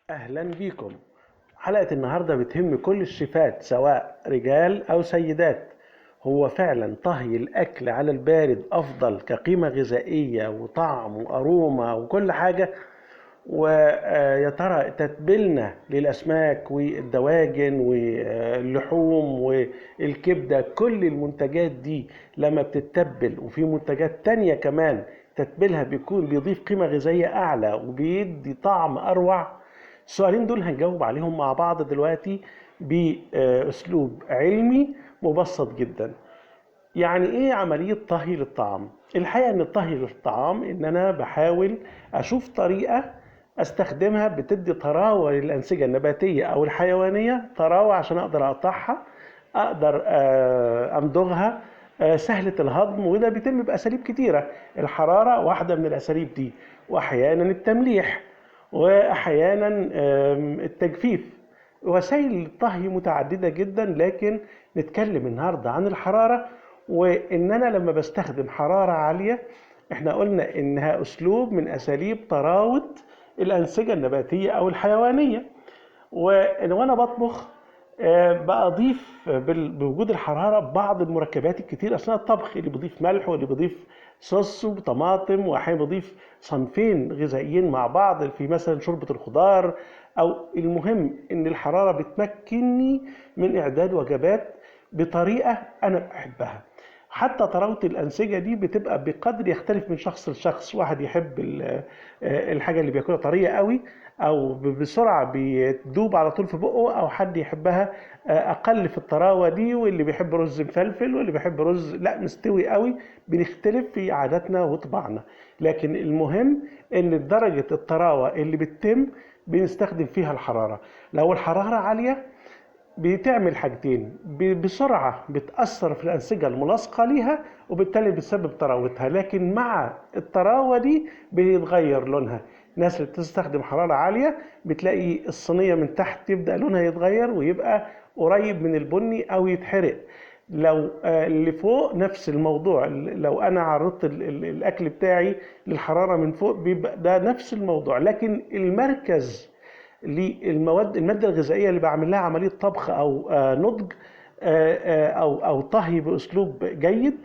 أهلا بيكم. حلقة النهاردة بتهم كل الشيفات سواء رجال أو سيدات. هو فعلا طهي الأكل على البارد أفضل كقيمة غذائية وطعم وأروما وكل حاجة؟ ويا ترى تتبيلنا للأسماك والدواجن واللحوم والكبدة، كل المنتجات دي لما بتتبل، وفي منتجات تانية كمان تتبيلها بيكون بيضيف قيمة غذائية أعلى وبيدي طعم أروع؟ السؤالين دول هنجاوب عليهم مع بعض دلوقتي بأسلوب علمي مبسط جدا. يعني ايه عملية طهي للطعام؟ الحقيقة ان الطهي للطعام ان انا بحاول اشوف طريقة استخدمها بتدي طراوة للأنسجة النباتية او الحيوانية، طراوة عشان اقدر اقطعها، اقدر امضغها، سهلة الهضم، وده بيتم بأساليب كتيرة. الحرارة واحدة من الأساليب دي، وأحيانا التمليح، وأحيانا التجفيف. وسائل الطهي متعددة جدا، لكن نتكلم النهاردة عن الحرارة، وإن أنا لما بستخدم حرارة عالية احنا قلنا إنها أسلوب من أساليب طراوة الأنسجة النباتية أو الحيوانية. وأنا بطبخ بأضيف بوجود الحرارة بعض المركبات الكتير أثناء الطبخ، اللي بيضيف ملح واللي بيضيف صوص وطماطم، وأحيانا بيضيف صنفين غذائيين مع بعض في مثلا شوربة الخضار. أو المهم إن الحرارة بتمكنني من إعداد وجبات بطريقة أنا بحبها. حتى طراوة الأنسجة دي بتبقى بقدر يختلف من شخص لشخص، واحد يحب الحاجة اللي بياكلها طرية قوي أو بسرعة بتدوب على طول في بقه، أو حد يحبها أقل في الطراوة دي، واللي بيحب رز مفلفل واللي بيحب رز لا مستوي قوي. بنختلف في عاداتنا وطباعنا، لكن المهم إن درجة الطراوة اللي بتتم بنستخدم فيها الحرارة. لو الحرارة عالية بتعمل حاجتين، بسرعة بتأثر في الأنسجة الملاصقة ليها وبالتالي بتسبب طراوتها، لكن مع الطراوة دي بيتغير لونها. الناس اللي بتستخدم حرارة عالية بتلاقي الصينية من تحت يبدأ لونها يتغير ويبقى قريب من البني أو يتحرق. لو اللي فوق نفس الموضوع، لو أنا عرضت الأكل بتاعي للحرارة من فوق بيبقى ده نفس الموضوع. لكن المركز للمواد، المادة الغذائية اللي بعمل لها عملية طبخ أو نضج، أو طهي بأسلوب جيد،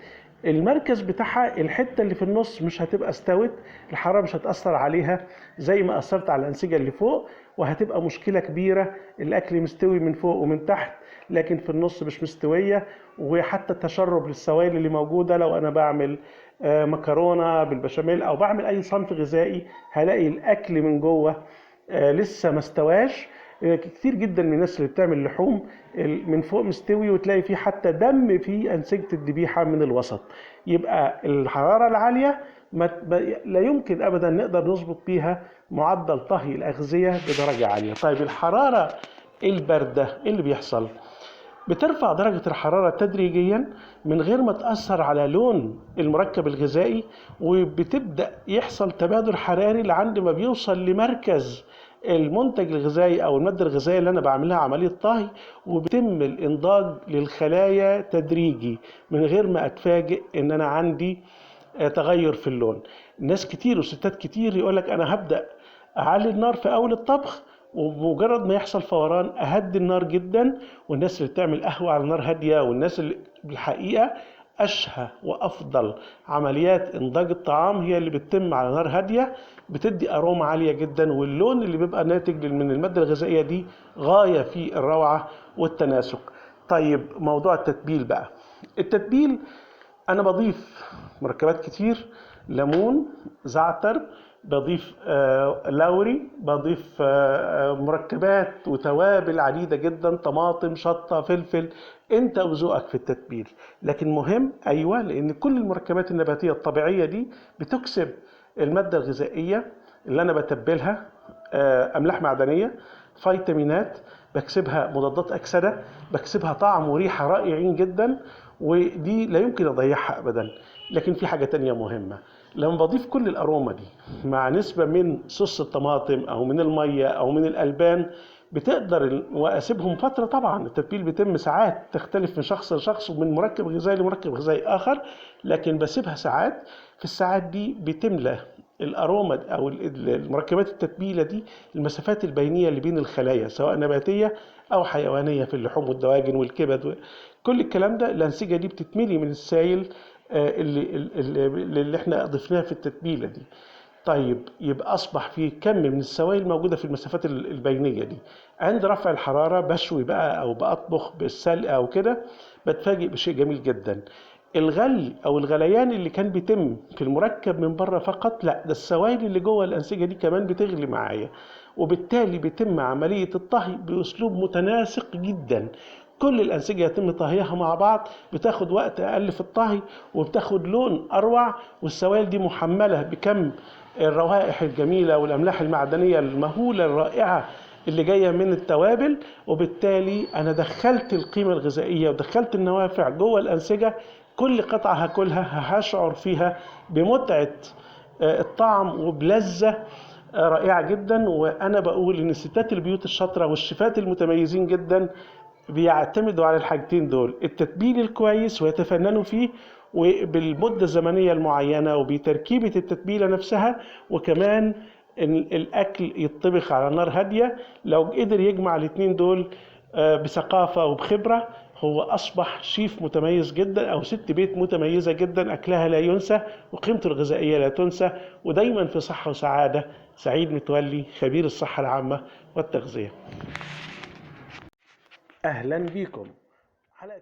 المركز بتاعها الحتة اللي في النص مش هتبقى استوت، الحرارة مش هتأثر عليها زي ما أثرت على الأنسجة اللي فوق، وهتبقى مشكلة كبيرة. الأكل مستوي من فوق ومن تحت لكن في النص مش مستوية، وحتى التشرب للسوائل اللي موجودة. لو أنا بعمل مكرونة بالبشاميل أو بعمل أي صنف غذائي هلاقي الأكل من جوه لسه ما استواش. كتير جدا من الناس اللي بتعمل لحوم من فوق مستوي وتلاقي فيه حتى دم في أنسجة الذبيحة من الوسط. يبقى الحرارة العالية لا يمكن أبدا نقدر نظبط بيها معدل طهي الأغذية بدرجة عالية. طيب الحرارة الباردة إيه اللي بيحصل؟ بترفع درجة الحرارة تدريجيا من غير ما تأثر على لون المركب الغذائي، وبتبدأ يحصل تبادل حراري لعند ما بيوصل لمركز المنتج الغذائي أو المادة الغذائية اللي أنا بعملها عملية طهي، وبيتم الإنضاج للخلايا تدريجي من غير ما أتفاجئ إن أنا عندي تغير في اللون. ناس كتير وستات كتير يقولك أنا هبدأ أعلي النار في أول الطبخ، وبمجرد ما يحصل فوران أهدي النار جدا. والناس اللي بتعمل قهوة على نار هادية، والناس اللي بالحقيقة أشهى وأفضل عمليات إنضاج الطعام هي اللي بتتم على نار هادية، بتدي أروما عالية جدا، واللون اللي بيبقى ناتج من المادة الغذائية دي غاية في الروعة والتناسق. طيب موضوع التتبيل بقى، التتبيل أنا بضيف مركبات كتير، ليمون، زعتر، بضيف لاوري، بضيف مركبات وتوابل عديدة جدا، طماطم، شطة، فلفل، انت وذوقك في التتبيل. لكن مهم ايوه، لان كل المركبات النباتية الطبيعية دي بتكسب المادة الغذائية اللي انا بتبلها، املاح معدنية، فيتامينات، بكسبها مضادات اكسدة، بكسبها طعم وريحة رائعين جدا، ودي لا يمكن اضيعها ابدا. لكن في حاجة تانية مهمة، لما بضيف كل الأروما دي مع نسبة من صوص الطماطم أو من المية أو من الألبان بتقدر وأسيبهم فترة. طبعا التتبيل بيتم ساعات، تختلف من شخص لشخص ومن مركب غذائي لمركب غذائي آخر، لكن بسيبها ساعات. في الساعات دي بتملى ال aroma او المركبات التتبيله دي المسافات البينية اللي بين الخلايا، سواء نباتيه او حيوانية في اللحوم والدواجن والكبد، كل الكلام ده الانسجة دي بتتملي من السائل اللي احنا اضفناه في التتبيله دي. طيب يبقى اصبح في كم من السوائل موجودة في المسافات البينية دي. عند رفع الحرارة بشوي بقى او بطبخ بالسلق او كده، بتفاجئ بشيء جميل جدا. الغلي او الغليان اللي كان بيتم في المركب من بره فقط، لا، ده السوائل اللي جوه الانسجة دي كمان بتغلي معايا، وبالتالي بيتم عملية الطهي باسلوب متناسق جدا. كل الأنسجة يتم طهيها مع بعض، بتاخد وقت أقل في الطهي وبتاخد لون أروع، والسوائل دي محملة بكم الروائح الجميلة والأملاح المعدنية المهولة الرائعة اللي جاية من التوابل، وبالتالي أنا دخلت القيمة الغذائية ودخلت النوافع جوه الأنسجة. كل قطعة هاكلها هشعر فيها بمتعة الطعم وبلذة رائعة جدا. وأنا بقول إن ستات البيوت الشاطرة والشيفات المتميزين جدا بيعتمدوا على الحاجتين دول، التتبيل الكويس ويتفننوا فيه وبالمدة الزمنية المعينة وبتركيبة التتبيلة نفسها، وكمان إن الأكل يطبخ على نار هادية. لو قدر يجمع الاتنين دول بثقافة وبخبرة، هو أصبح شيف متميز جدا أو ست بيت متميزة جدا، أكلها لا ينسى وقيمته الغذائية لا تنسى، ودايما في صحة وسعادة. سعيد متولي، خبير الصحة العامة والتغذية. أهلا بكم. حلقة